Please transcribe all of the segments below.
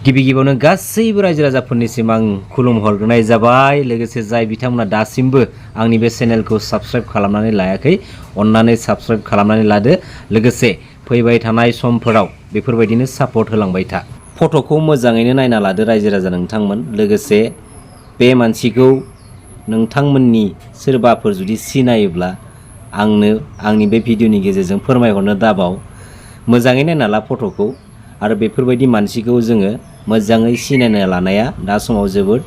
गिबि गिबियावनो गासैबो रायजो राजाफोरनिसिम आं खुलुमहरनाय जाबाय। लोगोसे जाय बिथांमोना दासिमबो आंनि बे चेनेलखौ साबस्क्राइब खालामनानै लायाखै अन्नानै साबस्क्राइब खालामनानै लादो। लोगोसे फैबाय थानाय समफोराव बेफोरबायदिनो सापर्ट होलांबाय था। फट'खौ मोजाङैनो नायना लादो रायजो राजा नोंथांमोन। लोगोसे बे मानसिखौ नोंथांमोननि सोरबाफोर जुदि सिनायोब्ला आंनो आंनि बे भिडिअनि गेजेरजों फोरमायहरनो दाबाव। मोजाङै नायना ला फट'खौ आरो बेफोरबायदि मानसिखौ जोङो मोजाङै सिनायना लानाया दा समाव जोबोद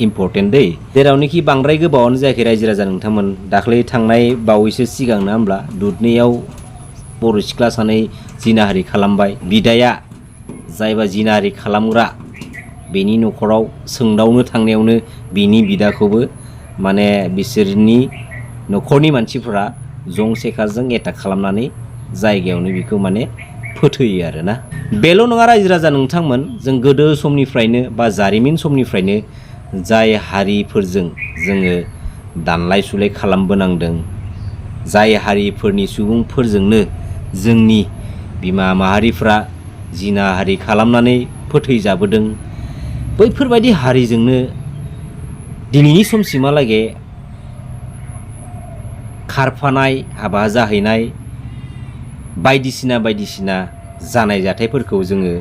इम्परटेन्ट दै। जेरावनोखि बांद्राय गोबावानो जायाखै रायजो राजा नोंथांमोन। दाख्लै थांनाय बावैसो सिगां नङा होमब्ला दुधनैयाव बर' सिख्ला सानै जिनाहारि खालामबाय। बिदाया जायबा जिनाहारि खालामग्रा बेनि न'खराव सोंदावनो थांनायावनो बिनि बिदाखौबो माने बिसोरनि न'खरनि मानसिफोरा जं सेखाजों एटाक खालामनानै जायगायावनो बिखौ माने फोथैयो आरोना। बेल' नङा रायजो राजा नोंथांमोन, जों गोदो समनिफ्रायनो बा जारिमिन समनिफ्रायनो जाय हारिफोरजों जोङो दानलाय सुलाय खालामबोनांदों, जाय हारिफोरनि सुबुंफोरजोंनो जोंनि बिमा माहारिफ्रा जिनाहारि खालामनानै फोथैजाबोदों, बैफोरबायदि हारिजोंनो दिनैनि समसिमहालागै खारफानाय, हाबा जाहैनाय बायदिसिना जानाय जाथायफोरखौ जोङो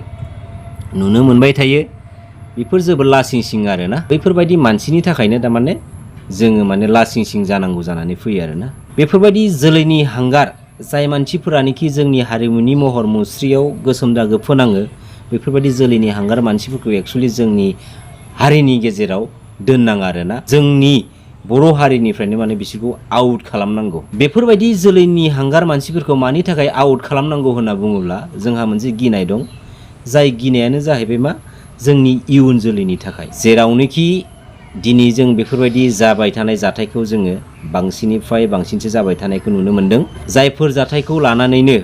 नुनो मोनबाय थायो। बेफोर जोबोद लासिं सिं आरोना। बैफोरबायदि मानसिनि थाखायनो थारमाने जोङो माने लासिं सिं जानांगौ जानानै फैयो आरोना। बेफोरबायदि जोलैनि हांगार जाय मानसिफोरानोखि जोंनि हारिमुनि महर मुस्रियाव गोसोम दागो फोनाङो, बेफोरबायदि जोलैनि हांगार मानसिफोरखौ एक्सुवेलि जोंनि हारिनि गेजेराव दोननाङा आरोना। जोंनि बर' हारिनिफ्रायनो माने बिसोरखौ आउट खालामनांगौ। बेफोरबायदि जोलैनि हांगार मानसिफोरखौ मानि थाखाय आउट खालामनांगौ होनना बुङोब्ला जोंहा मोनसे गिनाय दं। जाय गिनायानो जाहैबाय मा, जोंनि इयुन जोलैनि थाखाय। जेरावनोखि दिनै जों बेफोरबायदि जाबाय थानाय जाथायखौ जोङो बांसिननिफ्राय बांसिनसो जाबाय थानायखौ नुनो मोनदों। जायफोर जाथायखौ लानानैनो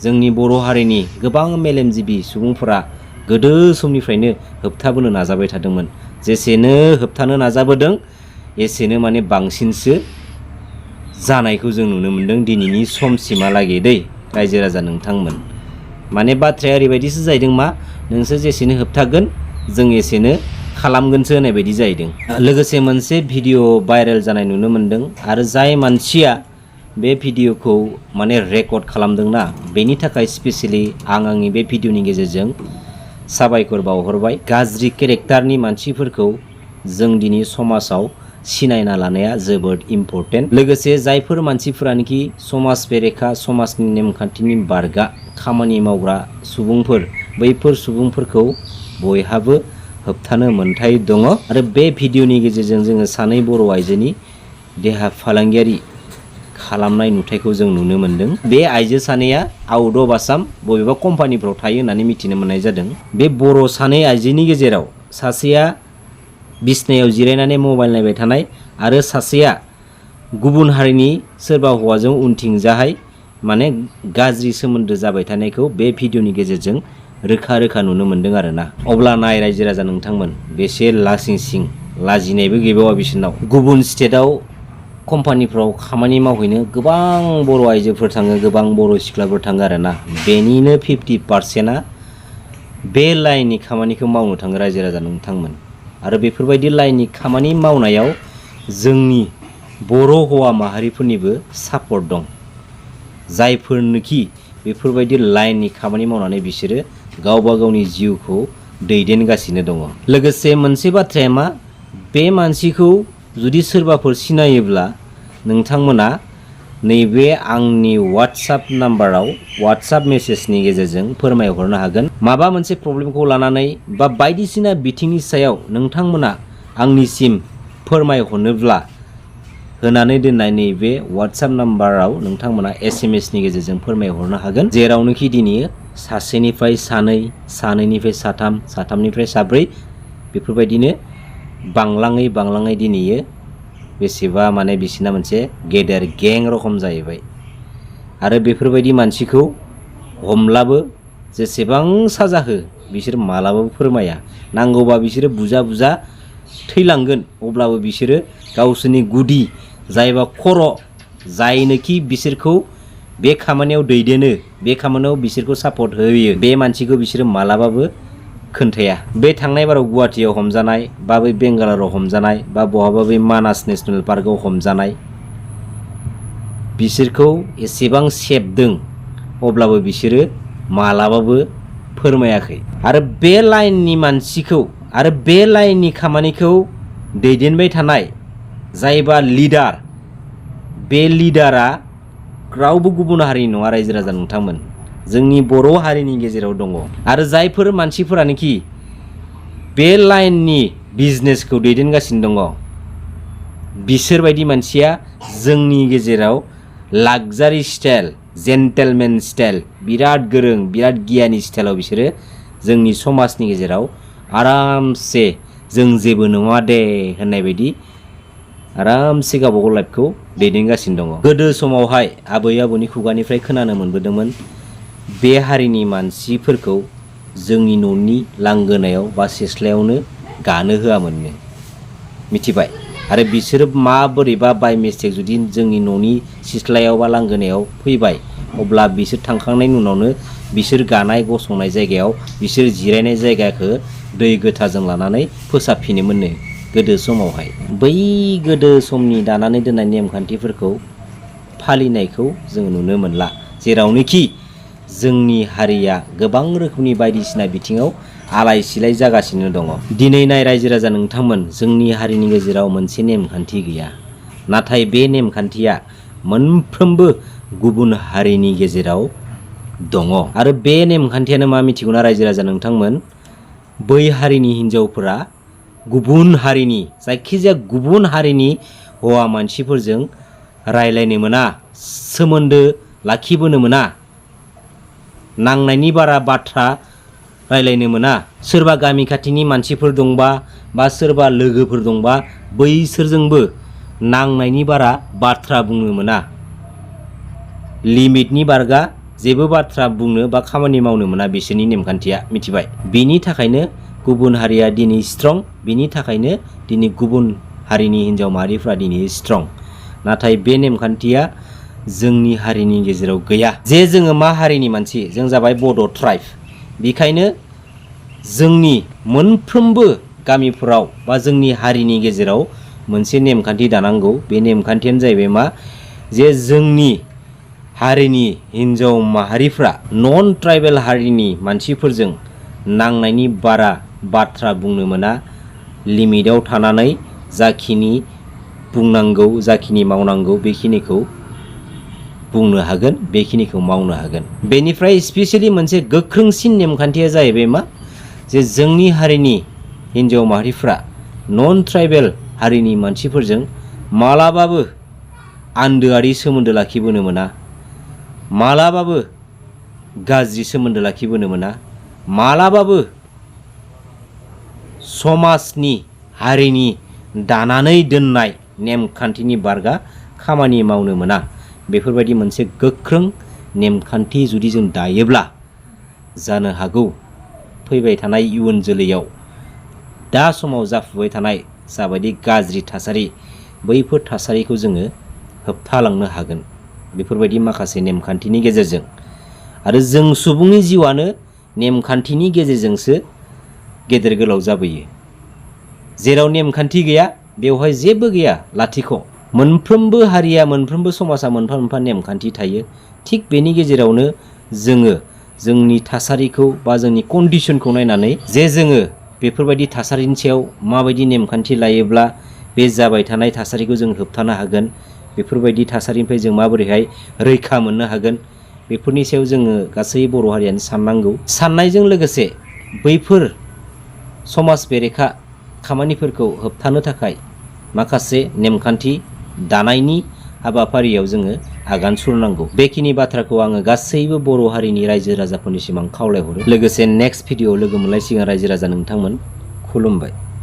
जोंनि बर' हारिनि गोबां मेलेमजिबि सुबुंफोरा गोदो समनिफ्रायनो होबथाबोनो नाजाबाय थादोंमोन। जेसेनो होबथानो नाजाबोदों एसेनो माने बांसिनसो जानायखौ जों नुनो मोनदों दिनैनि समसिमहालागै दै रायजो राजा नोंथांमोन। माने बाथ्राया ओरैबायदिसो जाहैदों मा, नोंसोर जेसेनो होबथागोन जों एसेनो खालामगोनसो होननाय बायदि जाहैदों। लोगोसे मोनसे भिडिअ भाइरेल जानाय नुनो मोनदों आरो जाय मानसिया बे भिडिअखौ माने रेकर्ड खालामदोंना, बेनि थाखाय स्पेसियेलि आं आंनि बे भिडिअनि गेजेरजों साबायखर बावहरबाय। गाज्रि केरेक्टारनि मानसिफोरखौ जों दिनै समाजाव सिनायना लानाया जोबोद इम्परटेन्ट। लोगोसे जायफोर मानसिफोरानोखि समाज बेरेखा, समाजनि नेमखान्थिनि बारगा खामानि मावग्रा सुबुंफोर, बैफोर सुबुंफोरखौ बयहाबो होबथानो मोन्थाय दङ। आरो बे भिडिअनि गेजेरजों जोङो सानै बर' आइजोनि देहा फालांगियारि खालामनाय नुथायखौ जों नुनो मोनदों। बे आइजो सानैया आउट अफ आसाम बबेबा कम्पानिफ्राव थायो होननानै मिथिनो मोननाय जादों। बे बर' सानै आइजोनि गेजेराव सासेया बिसनायाव जिरायनानै मबाइल नायबाय थानाय आरो सासेया गुबुन हारिनि सोरबा हौवाजों उनथिंजाहाय माने गाज्रि सोमोन्दो जाबाय थानायखौ बे भिडिअनि गेजेरजों रोखा रोखा नुनो मोनदों आरोना। अब्ला नाय रायजो राजा नोंथांमोन, बेसे लासिं सिं, लाजिनायबो गैबावा बिसोरनाव। गुबुन स्टेटआव कम्पानिफ्राव खामानि मावहैनो गोबां बर' आइजोफोर थाङो, गोबां बर' सिख्लाफोर थाङो आरोना। बेनिनो 50%आ बे लाइननि खामानिखौ मावनो थाङो रायजो राजा नोंथांमोन। आरो बेफोरबायदि लाइननि खामानि मावनायाव जोंनि बर' हौवा माहारिफोरनिबो सापर्ट दं। जायफोरनोखि बेफोरबायदि लाइननि खामानि मावनानै बिसोरो गावबा गावनि जिउखौ दैदेनगासिनो दङ। लोगोसे मोनसे बाथ्राया मा, बे मानसिखौ जुदि सोरबाफोर सिनायोब्ला नोंथांमोना नैबे आंनि वाट्साप नाम्बाराव वाट्साप मेसेजनि गेजेरजों फोरमायहरनो हागोन। माबा मोनसे प्रब्लेमखौ लानानै बा बायदिसिना बिथिंनि सायाव नोंथांमोना आंनिसिम फोरमायहरनोब्ला होनानै दोननाय नैबे वाट्साप नाम्बाराव नोंथांमोना SMS नि गेजेरजों फोरमायहरनो हागोन। जेरावनोखि दिनै सासेनिफ्राय सानै, सानैनिफ्राय साथाम, साथामनिफ्राय साब्रै बेफोरबायदिनो बांलाङै दिनैयो बेसेबा माने बिसिना मोनसे गेदेर गें रखम जाहैबाय। आरो बेफोरबायदि मानसिखौ हमब्लाबो जेसेबां साजा हो बिसोर मालाबाबो फोरमाया। नांगौबा बिसोरो बुजा थैलांगोन, अब्लाबो बिसोरो गावसोरनि गुदि जायबा खर' जायनोखि बिसोरखौ बे खामानियाव दैदेनो, बे खामानियाव बिसोरखौ सापर्ट होयो, बे मानसिखौ बिसोरो मालाबाबो खोन्थाया। बे थांनाय बाराव गुवाहाटियाव हमजानाय बा बै बेंगालराव हमजानाय बा बहाबा बै मानास नेसनेल पार्कआव हमजानाय बिसोरखौ एसेबां सेबदों अब्लाबो बिसोरो मालाबाबो फोरमायाखै। आरो बे लाइननि मानसिखौ आरो बे लाइननि खामानिखौ दैदेनबाय थानाय जायबा लिडार, बे लिडारा रावबो गुबुन हारिनि नङा रायजो राजा नोंथांमोन, जोंनि बर' हारिनि गेजेराव दङ। आरो जायफोर मानसिफोरानोखि बे लाइननि बिजनेसखौ दैदेनगासिनो दङ बिसोरबायदि मानसिया जोंनि गेजेराव लाक्जारि स्टाइल, जेन्टेलमेन स्टाइल, बिराद गोरों बिराद गियानि स्टाइलाव बिसोरो जोंनि समाजनि गेजेराव आरामसे जों जेबो नङा दे होननाय बायदि आरामसे गावबागाव लाइफखौ दैदेनगासिनो दङ। गोदो समावहाय आबै आबौनि खुगानिफ्राय खोनानो मोनबोदोंमोन बे हारिनि मानसिफोरखौ जोंनि न'नि लांगोनायाव बा सिथ्लायावनो गानो होआमोननो, मिथिबाय? आरो बिसोरो माबोरैबा बाय मिस्टेक जुदि जोंनि न'नि सिथ्लायाव बा लांगोनायाव फैबाय अब्ला बिसोर थांखांनायनि उनावनो बिसोर गानाय गसंनाय जायगायाव बिसोर जिरायनाय जायगाखौ दै गोथारजों लानानै फोसाबफिनोमोननो गोदो समावहाय। बै गोदो समनि दानानै दोननाय नेमखान्थिफोरखौ फालिनायखौ जों नुनो मोनला, जेरावनोखि जोंनि हारिया गोबां रोखोमनि बायदिसिना बिथिङाव आलाय सिलाय जागासिनो दङ। दिनै नाय रायजो राजा नोंथांमोन, जोंनि हारिनि गेजेराव मोनसे नेमखान्थि गैया, नाथाय बे नेमखान्थिया मोनफ्रोमबो गुबुन हारिनि गेजेराव दङ। आरो बे नेमखान्थियानो मा मिथिगौना रायजो राजा नोंथांमोन? बै हारिनि हिन्जावफोरा गुबुन हारिनि जायखिजाया गुबुन हारिनि हौवा मानसिफोरजों रायलायनो मोना, सोमोन्दो लाखिबोनो मोना, नांनायनि बारा बाथ्रा रायलायनो मोना। सोरबा गामि खाथिनि मानसिफोर दंबा बा सोरबा लोगोफोर दंबा बैसोरजोंबो नांनायनि बारा बाथ्रा बुंनो मोना, लिमिटनि बारगा जेबो बाथ्रा बुंनो बा खामानि मावनो मोना, बिसोरनि नेमखान्थिया, मिथिबाय? बिनि थाखायनो गुबुन हारिया दिनै स्ट्रं, बिनि थाखायनो दिनै गुबुन हारिनि हिन्जाव माहारिफ्रा दिनै स्ट्रं। नाथाय बे नेमखान्थिया जोंनि हारिनि गेजेराव गैया। जे जोङो मा हारिनि मानसि? जों जाबाय बड' ट्राइब। बेखायनो जोंनि मोनफ्रोमबो गामिफोराव बा जोंनि हारिनि गेजेराव मोनसे नेमखान्थि दानांगौ। बे नेमखान्थियानो जाहैबाय मा? जे जोंनि हारिनि हिन्जाव माहारिफ्रा नन ट्राइबेल हारिनि मानसिफोरजों नांनायनि बारा बाथ्रा बुंनो मोना, लिमिटाव थानानै जाखिनि बुंनांगौ जाखिनि मावनांगौ बेखिनिखौ बुंनो हागोन, बेखिनिखौ मावनो हागोन। बेनिफ्राय स्पेसियेलि मोनसे गोख्रोंसिन नेमखान्थिया जाहैबाय मा? जे जोंनि हारिनि हिन्जाव माहारिफ्रा नन ट्राइबेल हारिनि मानसिफोरजों मालाबाबो आन्दोआरि सोमोन्दो लाखिबोनो मोना, मालाबाबो गाज्रि सोमोन्दो लाखिबोनो मोना, मालाबाबो समाजनि हारिनि दानानै दोननाय नेमखान्थिनि बारगा खामानि मावनो मोना। बेफोरबायदि मोनसे गोख्रों नेमखान्थि जुदि जों दायोब्ला जानो हागौ फैबाय थानाय इयुन जोलैयाव दा समाव जाफुबाय थानाय जाबायदि गाज्रि थासारि, बैफोर थासारिखौ जोङो होबथालांनो हागोन बेफोरबायदि माखासे नेमखान्थिनि गेजेरजों। आरो जों सुबुंनि जिउआनो नेमखान्थिनि गेजेरजोंसो गेदेर गोलाव जाबोयो। जेराव नेमखान्थि गैया बेवहाय जेबो गैया, लाथिख'। मोनफ्रोमबो हारिया मोनफ्रोमबो समाजा मोनफा मोनफा नेमखान्थि थायो। थिग बेनि गेजेरावनो जोङो जोंनि थासारिखौ बा जोंनि कन्डिसनखौ नायनानै जे जोङो बेफोरबायदि थासारिनि सायाव माबायदि नेमखान्थि लायोब्ला बे जाबाय थानाय थासारिखौ जों होबथानो हागोन, बेफोरबायदि थासारिनिफ्राय जों माबोरैहाय रैखा मोननो हागोन, बेफोरनि सायाव जोङो गासै बर' हारियानो साननांगौ। साननायजों लोगोसे बैफोर समाज बेरेखा खामानिफोरखौ होबथानो थाखाय माखासे नेमखान्थि दानायनि हाबाफारियाव जोङो आगान सुरनांगौ। बेखिनि बाथ्राखौ आङो गासैबो बर' हारिनि रायजो राजाफोरनिसिम आं खावलायहरो। लोगोसे नेक्स्ट भिडिअ'आव लोगो मोनलायसिगोन रायजो राजा नोंथांमोन। खुलुमबाय।